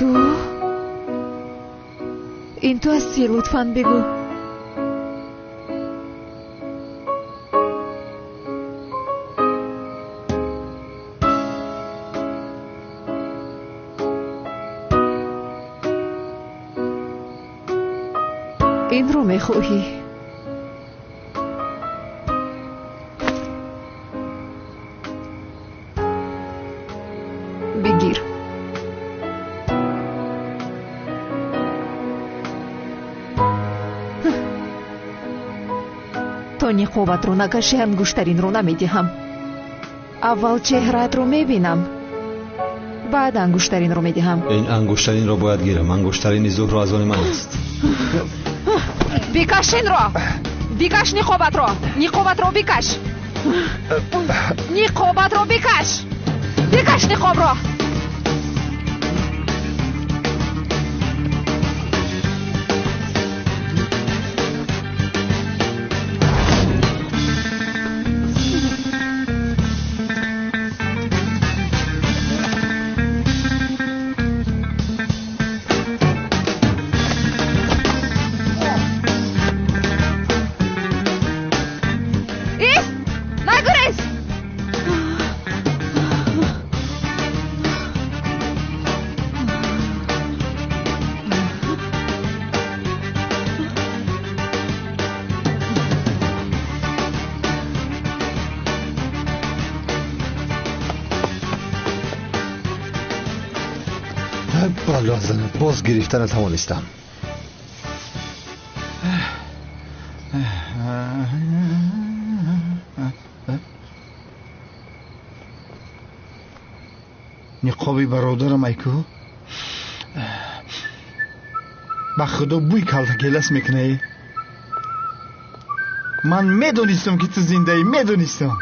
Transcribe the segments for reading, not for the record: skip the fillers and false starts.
Ту? Ин ту ҳастӣ, лутфан бигӯ. Инро мехоҳӣ? Бигир. То ниқобатро накашӣ, ангуштаринро намедиҳам. Аввал чеҳраатро мебинам, баъд ангуштаринро медиҳам. Ин ангуштаринро бояд гирам. Ангуштарини Зуҳро аз они ман аст. Бикаш инро! Бикаш ниқобатро! Ниқобатро бикаш! Ниқобатро бикаш! Бикаш ниқобро! Боз гирифта натавонистам. Ниқоби бародарам айку, ба худо бӯй калтакелас мекунаи. Ман медонистам, ки ту зиндаӣ, медонистам.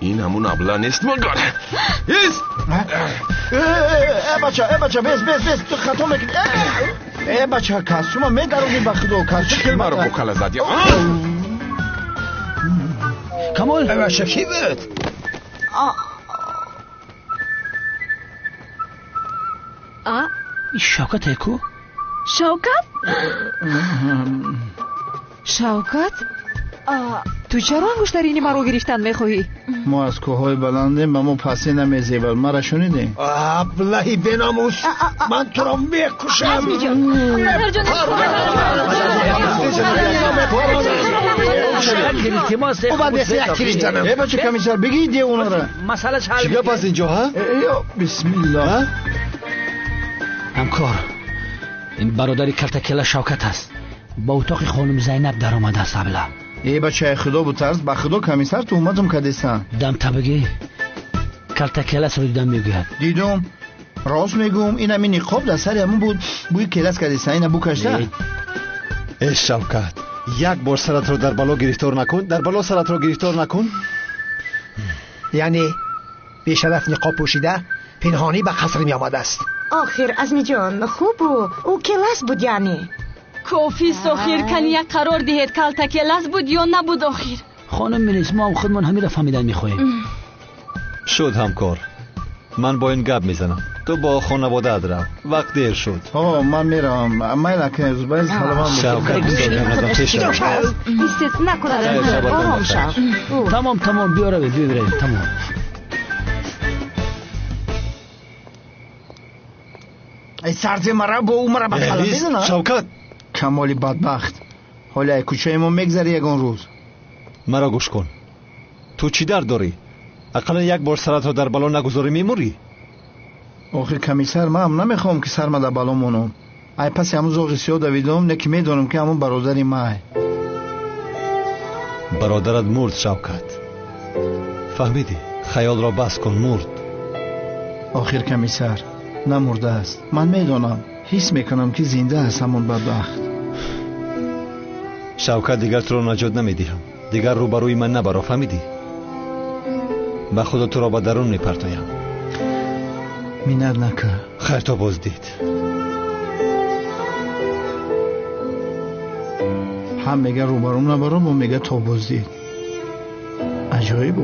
Ин ҳамун абла нест магар? Ис! Э бача, э бача, бес, бес, бес, ту хато мекунӣ. Э бача, костюма медаронӣ, ба худо, костюм. Чӣ маро бо кала задӣ? Камол! Э бача, кӣ буд? Ин Шавкат ку? Шавкат? Шавкат? Ту чаро ангуштарини маро гирифтан мехоҳӣ? Мо аз кӯҳҳои баландем, ба мо пасӣ намезебад. Мара шунидем? Аблаҳи беномус, ман туро мекушам. Э бача, комиссар, бигӣ девонара. Масъалаш ҳал. Чӣ гап аст инҷо, ҳа? Бисмиллоҳ. Ҳамкор, ин бародари калтакела Шавкат аст. Ба утоқи хонум Зайнаб даромадааст абла. Э бачаи худо бутарс, ба худо комиссар туҳматам кардесан. Дам табигӣ калтакеласро дидам мегӯяд. Дидум, рост мегӯм, ин ҳамин ниқоб дар сари ҳамун буд, бӯи келас кардесан, ина бу кашта. Э Шавкат, як бор саратро дар бало гирифтор накун, дар бало саратро гирифтор накун. Яъне бешараф ниқоб пӯшида пинҳонӣ ба қаср меомадааст. Охир Азмиҷон, хубу ӯ келас буд яъне. Кофист охир, кани як қарор диҳед, калтакелас буд ё набуд охир? Хонум милис, мо ҳам худмон ҳаминро фаҳмидан мехоҳем. Шуд ҳамкор, ман бо ин гап мезанам. Ту бо хонаводаат рав, вақт дер шуд. О, ман меравам. Майла кунед, саломат. Шавкат, пеш рав. Истед, накунад, ором шав. Тамом, тамом, биё равед, биё равед, тамом. Эй сарзе мара бо ӯ мара ба кала мезанад? Шавкат! Камоли бадбахт, ҳоли ай кӯчаи мо мегзари ягон рӯз. Маро гӯш кун, ту чӣ дард дорӣ? Ақаллан як бор саратро дар бало нагузорӣ, мемурӣ. Охир комиссар, ман намехоҳам, ки сарма дар бало монам. Ай паси ҳамун зоғи сиёҳ давидум, не ки медонам, ки ҳамун бародари май. Бародарат мурд, Шавкат, фаҳмидӣ? Хаёлро бас кун, мурд. Охир комиссар, намурдааст. Ман медонам, ҳис мекунам, ки зинда аст ҳамон бадбахт. Шавкат, дигар туро наҷот намедиҳам. Дигар рӯбарӯи ман набаро, фаҳмидӣ? Ба худо туро ба дарун мепартоям. Миннат накар. Хайр то боздид. Ҳам мега рӯбарӯм набаро, бо мега то боздид. Аҷоиб.